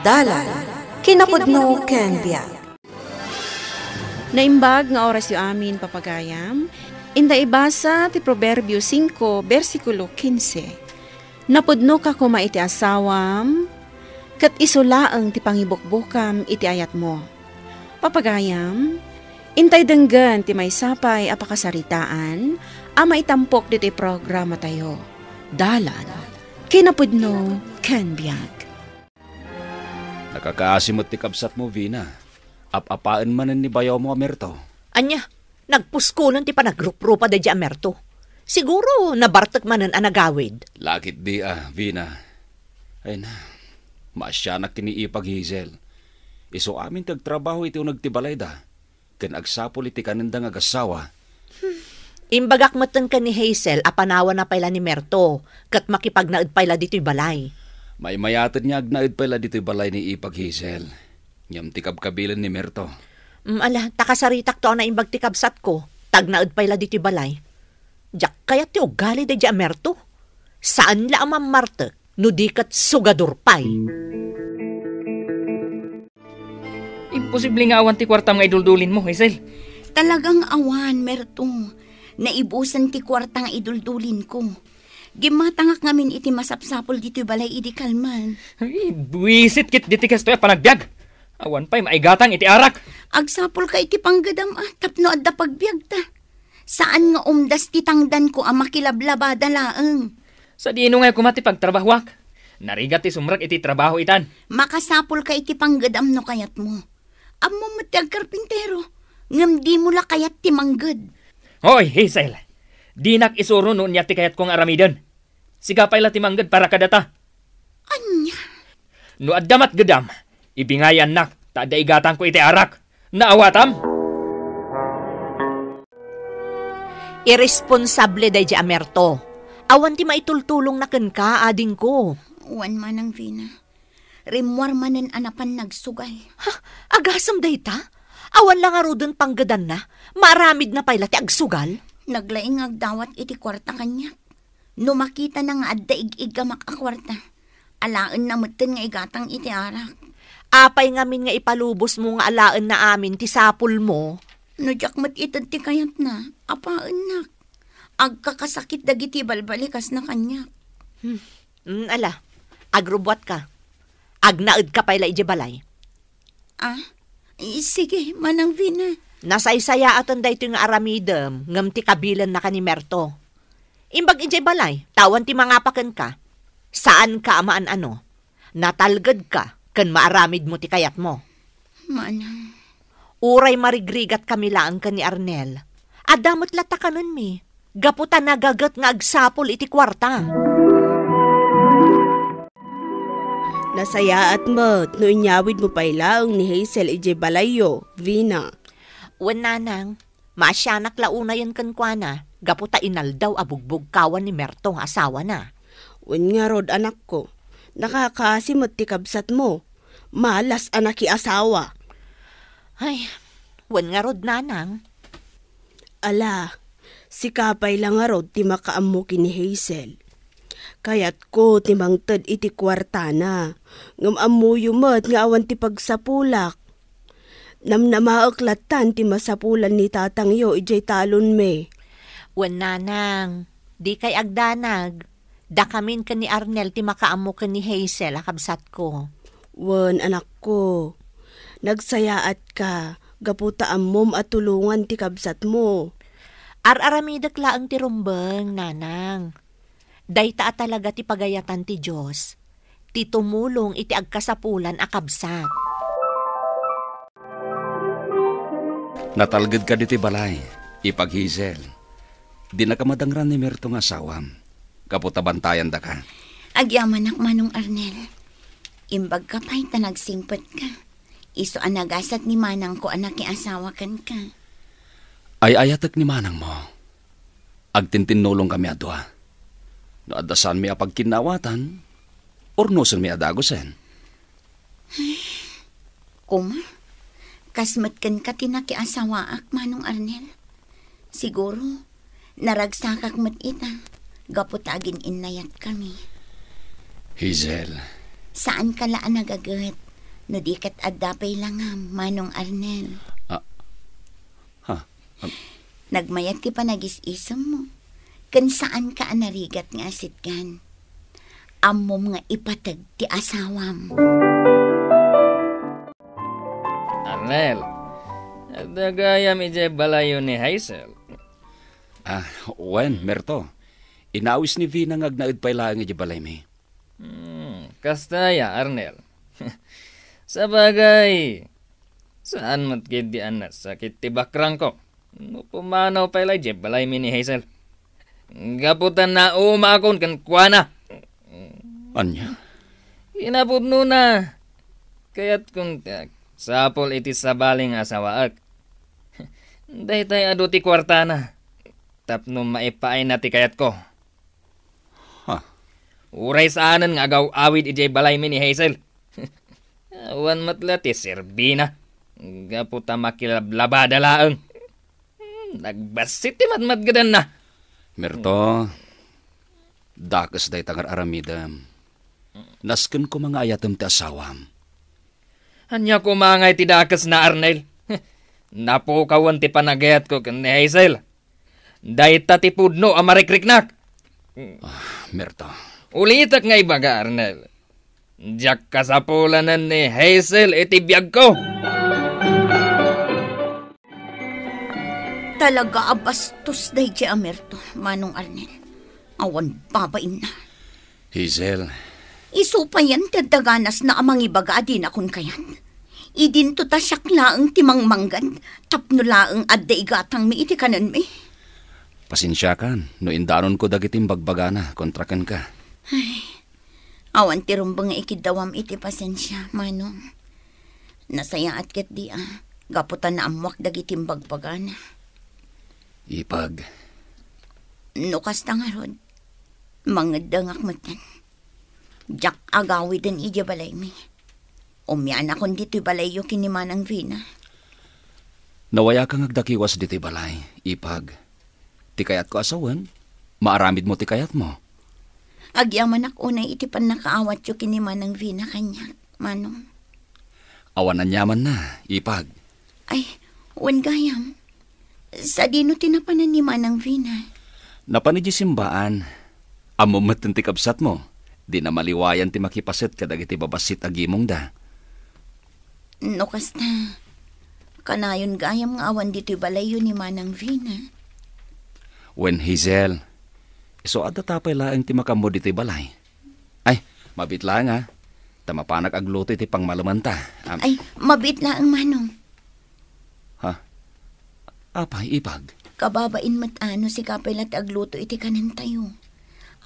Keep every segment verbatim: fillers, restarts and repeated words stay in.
Dalan, kinapudno ken biag. Naimbag nga orasyo amin, papagayam. Inta ibasa ti Proverbio singko, bersikulo kinse. Napudnoka koma iti asawam, ket isu laeng ti pangibukbukam iti ayatmo. Papagayam, intay denggen ti maysa pay a pakasaritaan a maitampok ditoy programatayo. Dalan, kinapudno, ken biag. Nakakaasi met ti kabsatmo, Vina. Ap-apaen manen ni bayawmo a Merto. Ania, nagpuskolen ti panagruprupa daydi a Merto. Siguro, nabartek manen a nagawid. Lakit di a, Vina. Ay na, maasianak ken ni Ipag Hazel. Isu amin ti agtrabaho iti uneg ti balayda, ken agsapul iti kanenda nga agassawa. Imbagak metten ken ni Hazel a panawanna pay la ni Merto, ket makipagnaed pay la ditoy balay. Maymayat nga agnaed pay la ditoy balay ni Ipag Hazel. Ngem ti kabkabilen ni Merto. Mm, ala, ta kasaritakto a naimbag ti kabsatko, ta agnaed pay la ditoy balay. Diak kayat ti ugali daydi a Merto. Saan la a mammartek no di ket sugador pay. Imposible nga awan ti kuartam nga iduldulinmo, Hazel. Talagang awan, Merto. Naibusen ti kuarta nga iduldulinko. Gimmatangak ngamin iti masapsapul ditoy balay idi kalman. Ay, buisit ket diti kastoy a panagbiag. Awan pay maigatang iti arak. Agsapulka iti panggedam a tapno adda pagbiagta. Saan nga umdas ti tangdanko a makilablabada laeng. Sadino ngay koma ti pagtrabahoak? Narigat ti sumrek iti trabaho itan. Makasapulka iti panggedam no kayatmo. Ammom met ti agkarpintero, ngem dimo la kayat ti mangged. Hoy, Hazel! Dinak isuro no ania ti kayatko nga aramiden. Sika pay la ti mangged para kadata. Ania? No adda matgedam, ibingayannak ta adda igatangko iti arak. Naawatam? Irresponsable daydi a Merto. Awan ti maitultulongna kenka, adingko. Wen, Manang Vina. Rimmuar manen a napan nagsugal. Ha? Agasem dayta? Awan la ngaruden panggedanna? Maaramidna pay la ti agsugal? Naglaing nga agdawat iti kuarta kaniak. No makitana nga adda ig-iggamak a kuarta, alaenna metten nga igatang iti arak. Apay ngamin nga ipalubosmo nga alaenna amin ti sapulmo? No diak met ited ti kayatna, apaennak. Agkakasakit dagiti balbalikasna kaniak. Hmm. Mm, ala, agrubbuatka. Agnaedka pay la idiay balay. Ah, i-, sige, Manang Vina. Nasaysayaaten daytoy nga aramidem, ngem ti kabilenna ken ni Merto. Imbag idiay balay, ta awan ti mangapa kenka. Saanka a maan-ano. Natalgedka ken maaramidmo ti kayatmo. Manang. Uray marigrigatkami laeng ken ni Arnel, adda met latta kanenmi, gapu ta nagaget nga agsapul iti kuarta. Nasayaat met no inyawidmo pay laeng ni Hazel idiay balayyo, Vina. Wen, nanang, maasianak la unayen kenkuana, gapu ta inaldaw a bugbugkawan ni Merto nga asawana. Wen ngarud, anakko, nakakaasi met ti kabsatmo. Malas a nakiasawa. Ay, wen ngarud, nanang. Ala, sika pay la ngarud ti makaammo ken ni Hazel. Kayatko ti mangted iti kuartana, ngem ammoyo met nga awan ti pagsapulak. Namnamaek lattan ti masapulan ni tatangyo idiay talonmi. Wen, nanang, dikay agdanag. Dakamin ken ni Arnel ti makaammo ken ni Hazel a kabsatko. Wen, anakko, nagsayaatka gapu ta ammom a tulongan ti kabsatmo. Ar-aramidek laeng ti rumbeng, nanang. Dayta a talaga ti pagayatan ti Dios, ti tumulong iti agkasapulan a kabsat. Natalgedka ditoy balay, Ipag Hazel. Dinaka madangran ni Merto nga asawam, gapu ta bantayandaka. Agyamanak, Manong Arnel. Imbagka pay ta nagsingpetka. Isu a nagasat ni manangko a nakiasawa kenka. Ay-ayatek ni manangmo. Agtintinnulongkami a dua. No adda saanmi a pagkinnawatan, urnosenmi a dagusen. Koma, kas met kenka ti nakiasawaak, Manong Arnel. Siguro, naragsakak met ita, gapu ta agin-innayatkami. Hazel. Saanka la a nagaget. No di ket adda pay langam, Manong Arnel. Ah, ha? Am- Nagmayat ti panagis-isemmo. Ken saanka a narigat nga asitgan. Ammom nga ipateg ti asawam. Arnel, adda gayam idiay balayyo ni Hazel? Ah, wen, Merto. Inawis ni Vina nga agnaed pay laeng idiay balaymi. Hmm, kasta aya, Arnel. Sabagay, saan met ketdi a nasakit ti bakrangko no pumanaw pay la idiay balaymi ni Hazel. Gapu ta naumaakon kenkuana. Ania? Kinapudnona, kayatkon ti agsapul iti sabali nga asawaek. Daytay adu ti kuartana tapno maipaayna ti kayatko. Ha? Uray saanen nga agaw-awid idiay balaymi ni Hazel. Awan met la ti serbina. Gapu ta makilablabada laeng. Hmm, nagbassit ti madmadgedanna. Merto, dakes dayta nga ar-aramidem. Nasken koma nga ayatem ti asawam. Ania koma ngay ti dakesna, Arnel? Napukawen ti panagayatko ken ni Hazel. Dayta ti pudno a marikriknak. Ah, Merto. Ulitek nga ibaga, Arnel. Diak kasapulanen ni Hazel iti biagko. Talaga a bastos daydiay a Merto, Manong Arnel. Awan babainna. Hazel. Isu payen ti adda ganasna a mangibaga a dinakon kayat. Idinto ta siak laeng ti mangmanggad, tapno laeng adda igatangmi iti kanenmi. Pasensiakan no indanonko dagiti imbagbagana kontra kenka. Ay, awan ti rumbeng nga ikiddawam iti pasensia, Manong. Nasayaat ketdi a, gapu ta naammoak dagiti imbagbagana. Ipag. No kasta ngarud, mangeddengak metten. Diak agawiden idiay balaymi. Umianakon ditoy balayyo ken ni Manang Vina. Nawayaka nga agdakiwas ditoy balay, Ipag. Ti kayatko a sawen, maaramidmo ti kayatmo. Agyamanak unay iti pannakaawatyo ken ni Manang Vina kaniak, Manong. Awan aniamanna, Ipag. Ay, wen gayam. Sadino ti napanan ni Manang Vina? Napan idiay simbaan. Ammom metten ti kabsatmo. Dina maliwayan ti makipaset kadagiti babassit a gimongda. No kasta, kanayon gayam nga awan ditoy balayyo ni Manang Vina. Wen, Hazel, isu adda ta pay laeng ti makaammo ditoy balay. Ay, mabiit laeng a, ta mapanak agluto iti pangmalemanta. Am- Ay, mabiit laeng, Manong. Ha? Apay, Ipag? Kababain met a no sika pay la ti agluto iti kanentayo.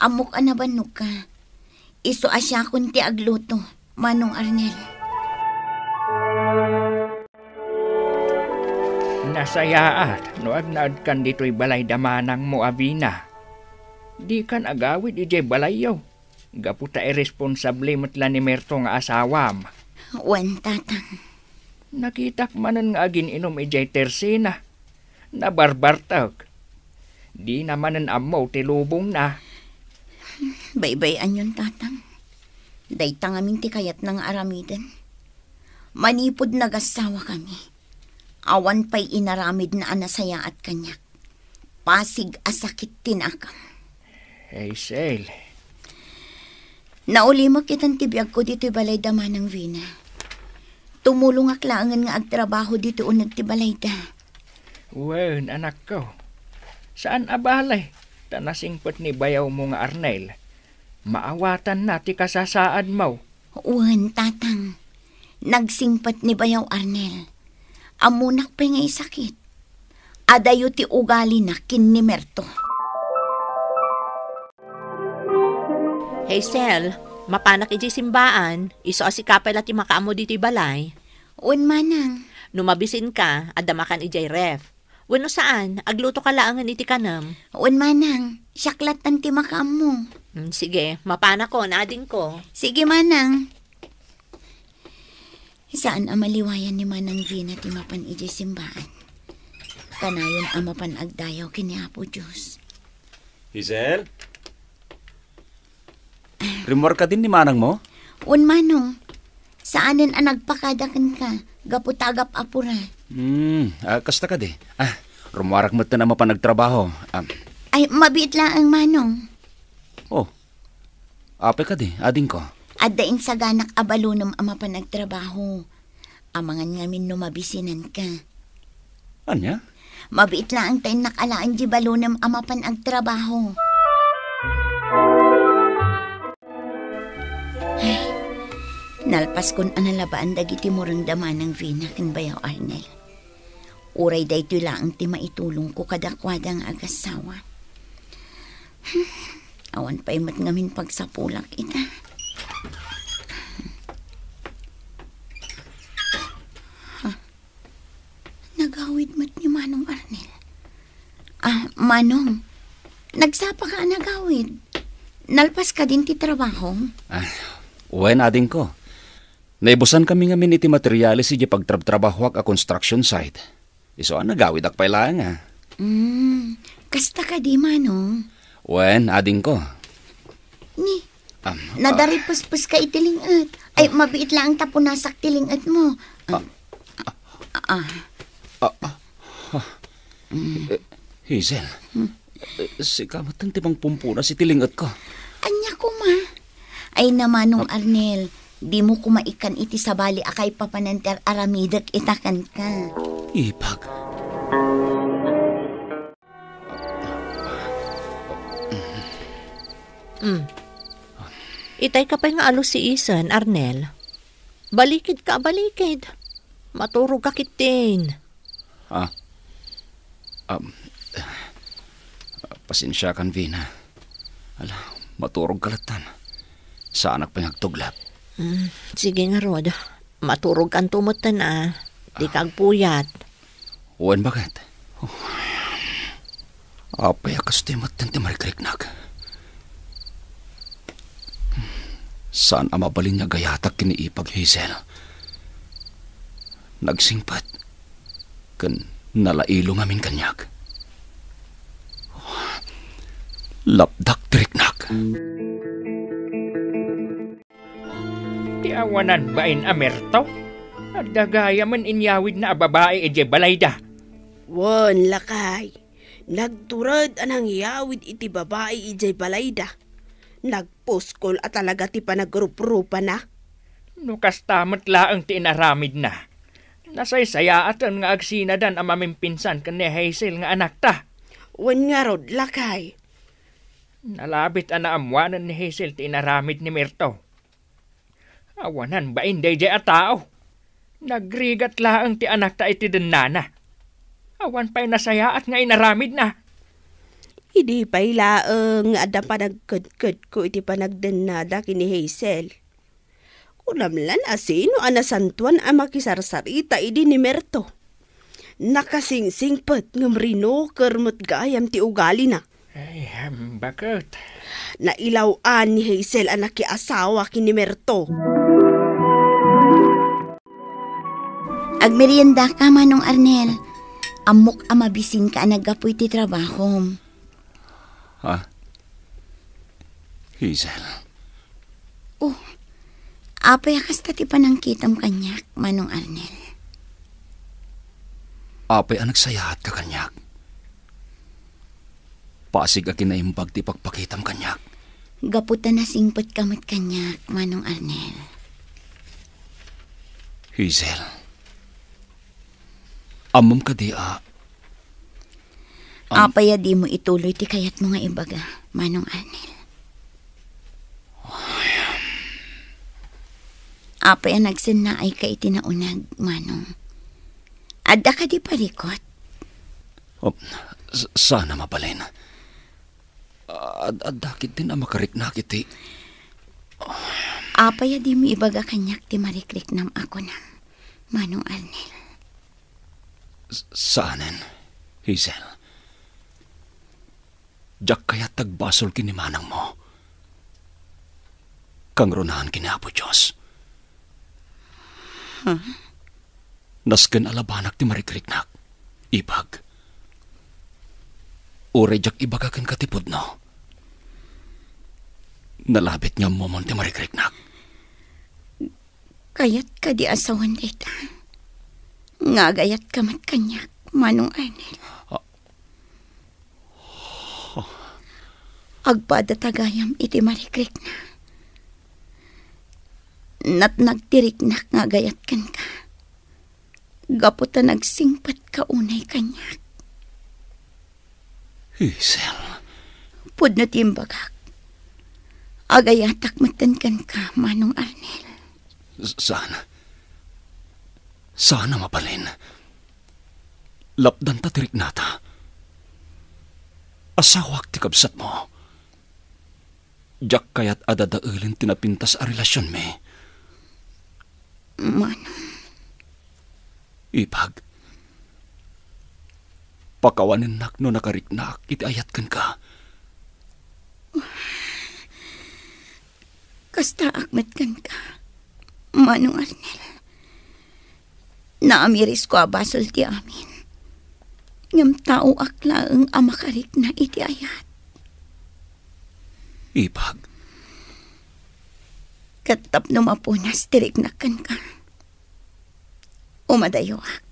Ammok a nabannogka. Isu a siakon ti agluto, Manong Arnel. Nasayaat no agnaedkan ditoy balay da manangmo a Vina. Dikan agawid idiay balayyo, gapu ta irresponsable met la ni Merto nga asawam. Wen, Tatang. Nakitak manen nga agin-inum idiay tersina. Nabarbartek. Dina manen ammo ti lubongna. Baybay-anyon, Tatang. Dayta ngamin ti kayatna nga aramiden. Manipud nagassawakami, awan pay inaramidna a nasayaat kaniak. Pasig a sakit ti nakam. Hazel. Naulimek itan ti biagko ditoy balay da Manang Vina. Tumulongak laengen nga agtrabaho ditoy uneg ti balayda. Wen, anakko. Saan a bale, ta nasingpet ni bayawmo nga Arnel. Maawatanna ti kasasaadmo. Wen, Tatang. Nagsingpet ni bayaw Arnel. Ammonak pay nga isakit. Adayo ti ugalina ken ni Merto. Hazel, mapanak idiay simbaan, isu a sika pay la ti makaammo ditoy balay. Wen, Manang. No mabisinka, adda makan idiay ref. Wenno saan, aglutoka laengen iti kanem. Wen, Manang, siak lattan ti makaammo. Mm, sige, mapanakon, adingko. Sige, Manang. Saan a maliwayan ni Manang Vina ti mapan idiay simbaan. Kanayon a mapan agdayaw ken ni Apo Dios. Hazel? Rimmuar kadin ni manangmo? Wen, Manong. Saanen a nagpakada kenka, gapu ta agap-apura. Hmm, ah, kasta kadi. Ah, rummuarak metten a mapan agtrabaho. Ah. Ay, mabiit laeng, Manong. Oh, apay kadi, adingko? Adda insaganak a balonem a mapan agtrabaho. Amangan ngamin no mabisinanka. Ania? Mabiit laeng ta innak alaen di balonem a mapan agtrabaho. Ay, nalpaskon a nalabaan dagiti murengda Manang Vina ken Bayaw Arnel. Uray daytoy laeng ti maitulongko kadakuada nga agassawa. Awan pay met ngamin pagsapulak ita. Ha? Nagawid met ni Manong Arnel. Ah, Manong, nagsapaka a nagawid. Nalpas kadin ti trabaho? Ah, wen, adingko. Naibusan kami ngamin iti materialis iti pagtrabtrabahoak a construction site. Isu a nagawidak pay laeng, ah. Mm, kasta kadi, Manong? Wen, adingko. Ni, Am, ah. Nadaripuspuska iti ling-et. Ay, mabiit laeng ta punasak ti ling-etmo. Ah. Ah, ah. Ah, ah. Ah. Mm. Eh, Hazel, hmm, eh, sika met ti mangpumpunas iti ling-etko. Ania koma? Ay, Manong Arnel, dimo koma ikkan iti sabali a kaipapanan ti ar-aramidek ita kenka. Ipag. Mm. Itay ka pay nga alusiisen, Arnel. Balikid ka, balikid. Maturog ka kitdin. Ah. Um, pasensiakan, Vina. Ala, maturog ka lattan. Saanak pay nga agtuglep. Mm, sige ngarud. Maturog kanto metten a. Di ka agpuyat. Wen, baket? Apay a kastoy metten ti marikriknak? Saan a mabalin nga agayatak ken ni Ipag, Hazel. Nagsingpet ken nalailo ngamin kaniak. Lapdak ti riknak. Ti awanan bain a Merto? Adda gayamen inyawidna a babai idiay balayda. Wen, lakay. Nagtured a nangyawid iti babai idiay balayda. Nagpuskol a talaga ti panagruprupana. No kasta met laeng ti inaramidna, nasaysayaaten nga agsinadan a mamimpinsan ken ni Hazel nga anakta. Wen ngarud, lakay. Nalabit a naammoanen ni Hazel ti inaramid ni Merto. Awanan bain daydiay a tao. Nagrigat laeng ti anakta iti dennana. Awan pay nasayaat nga inaramidna. Idi pay laeng nga adda panagkedkedko iti panagdennada ken ni Hazel. Kunam la a sino a nasantoan a makisarsarita idi ni Merto. Nakasingsingpet ngem rinoker met gayam ti ugalina. Ay, em, baket? Nailaw-an ni Hazel a nakiasawa ken ni Merto. Agmeriendaka, Manong Arnel. Ammok a mabisinka a naggapu iti trabahom. Ha? Hazel. Oh, apay a kasta ti panangkitam kaniak, Manong Arnel? Apay a nagsayaatka kaniak? Pasig a kinaimbag ti ipakpakitam kaniak. Gapu ta nasingpetka met kaniak, Manong Arnel. Hazel, ammom kadi a Am- Apay a dimo ituloy ti kayatmo nga ibaga, Manong Arnel? Apay a nagsennaayka iti naunag, Manong? Adda kadi parikut? Oh, s-, saan a mabalin. Ad-, adda ketdin a makariknak iti Apay a dimo ibaga kaniak ti marikriknam a kunam, Manong Arnel? S-, saanen, Hazel. Diak kayat ti agbasol ken ni manangmo. Kangrunaan ken ni Apo Dios. Huh? Nasken a labanak ti marikriknak, Ipag. Uray diak ibaga kenka ti pudno. Nalabit nga ammomon ti marikriknak. Kayat kadi a sawen dayta? Nga agayatka met kaniak, Manong Arnel. Ah. Agpada ta gayam iti marikrikna. Natnag ti riknak nga agayat kenka. Gapu ta nagsingpetka unay kaniak. Hazel. Pudno ti imbagak. Agayatak metten kenka, Manong Arnel. S-, saan? Saan a mabalin? Lapdanta ti riknata. Asawak ti kabsatmo. Diak kayat a dadaelen ti napintas a relasionmi. Manong. Ipag, pakawanennak no nakariknaak iti ayat kenka. Kastaak met kenka, Manong Arnel. Naamirisko a basol ti amin. Ngem taoak laeng a makarikna iti ayat. Ipag. Ket tapno mapunas ti riknak kenka, umadayoak.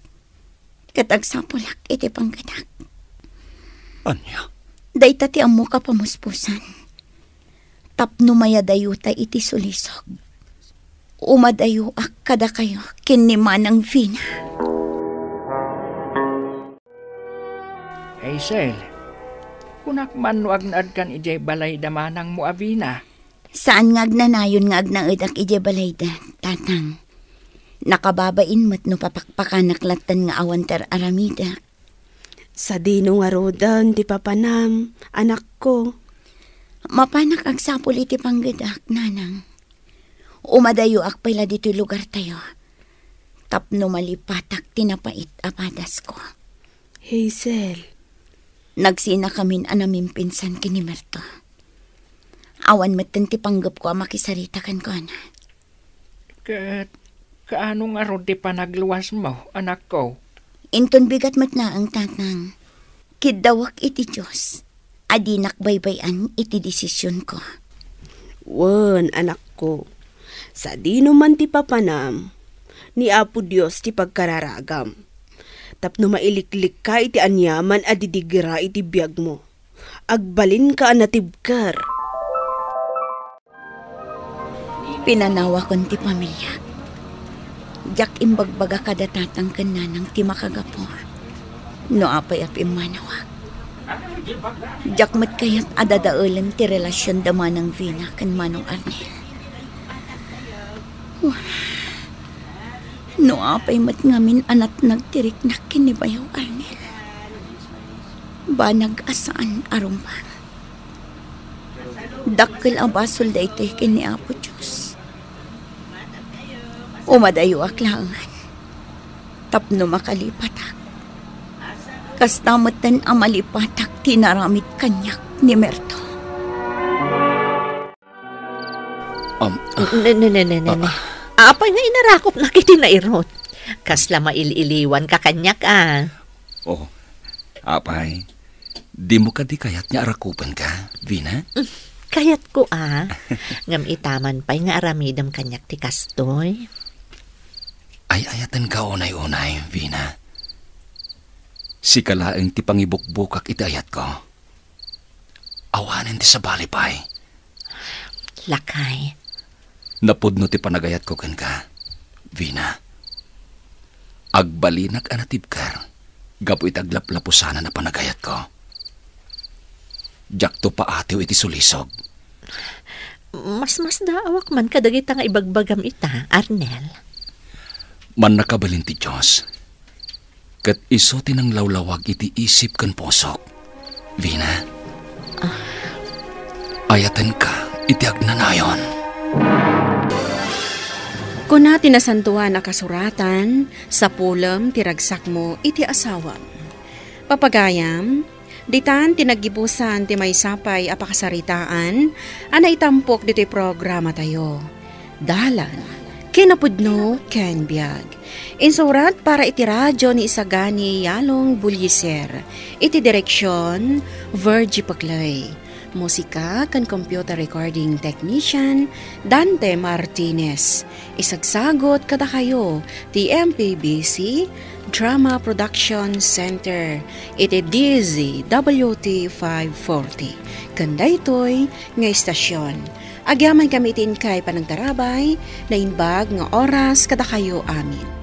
Ket agsapulak iti panggedak. Ania? Dayta ti ammok a pamuspusan. Tapno mayadayota iti sulisog, umadayoak kadakayo ken ni Manang Vina. Hazel, kunak man no agnaedkan idiay balay da manangmo a Vina. Saan nga agnanayon nga agnaedak idiay balayda, Tatang. Nakababain met no papakpakanak latten nga awan ti ar-aramidek. Sadino ngaruden ti papanam, anakko? Mapanak agsapul iti panggedak, Nanang. Umadayoak pay la ditoy lugartayo tapno malipatak ti napait a padasko. Hazel. Nagsinakamin a namimpinsan ken ni Merto. Awan metten ti panggepko a makisarita kenkuana. Ket kaano ngarud ti panagluasmo, anakko? Inton bigat met laeng, Tatang. Kiddawek iti Dios a dinak baybay-an iti desisionko. Wen, anakko, sadino man ti papanam, ni Apo Dios ti pagkararagam. Tapno mailiklikka iti aniaman a didigra iti biagmo, agbalinka a natibker. Pinanawakon ti pamiliak. Diak imbagbaga kada Tatang ken Nanang ti makagapu no apay a pimmanawak. Diak met kayat a dadaelen ti relasion da Manang Vina ken Manong Arnel. No apay met ngamin a natnag ti riknak ken ni Bayaw Arnel, banag a saan a rumbeng. Dakkel a basol daytoy ken ni Apo Dios. Umadayoak laengen tapno makalipatak. Kasta metten a malipatak ti inaramid kaniak ni Merto. Um, Ne, ne, ne, ne, ne, ne. Ah. Apay nga inarakopnak iti nairut? Kasla mail-iliwan ka kaniak, a. Oh, apay, dimo kadi kayat nga arakupenka, Vina? Mm, kayatko, a. Ngem itaman pay nga aramidem kaniak ti kastoy. Ay-ayatenka unay-unay, Vina. Sika laeng ti pangibukbukak iti ayatko. Awanen ti sabali pay. Lakay. Napudno ti panagayatko kenka, Vina. Agbalinak a natibker gapu iti aglaplapusanan a panagayatko. Diakto paatiw iti sulisog. Masmasdaawak man kadagita nga ibagbagam ita, Arnel. Mannakabalin ti Dios. Ket isu ti nanglawlawag iti isip ken pusok. Vina, ayatenka iti agnanayon. Kuna ti Nasantoan a Kasuratan, "Sapulem ti ragsakmo iti asawam." Papagayam, ditan ti naggibusan ti maysa pay a pakasaritaan a naitampok ditoy programatayo. Dalan, kinapudno ken biag. Insurat para iti radio ni Isagani Yalong Bullieser. Iti direksion, Virgie Paclay. Musika ken computer recording technician, Dante Martinez. Isagsagot kadakayo ti M P B C Drama Production Center iti D Z W T five forty. Ken daytoy nga istasyon. Agyaman kami iti inkay panagtarabay, naimbag nga oras kadakayo amin.